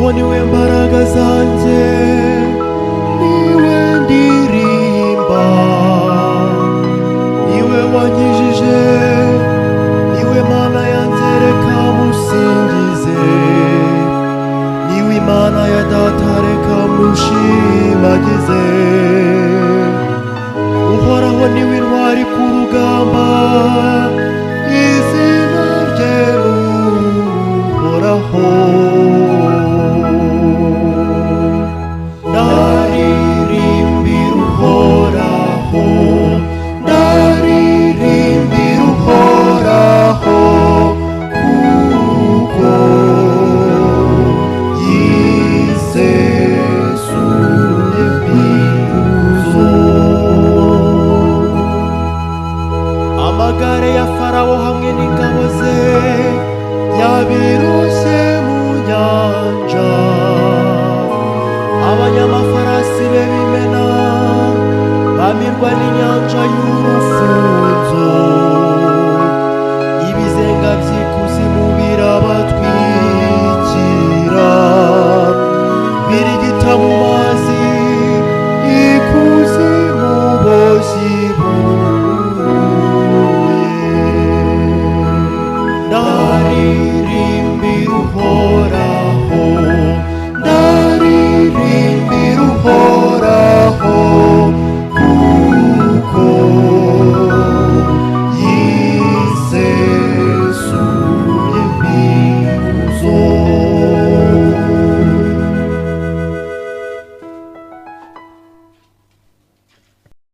Uhoraho niwe mbaraga zanjye, niwe ndirimba, niwe wankijije, niwe Mana yanjye, reka musingize, niwe Imana ya data, reka mushimagize. Uhoraho niwe intwari ku rugamba.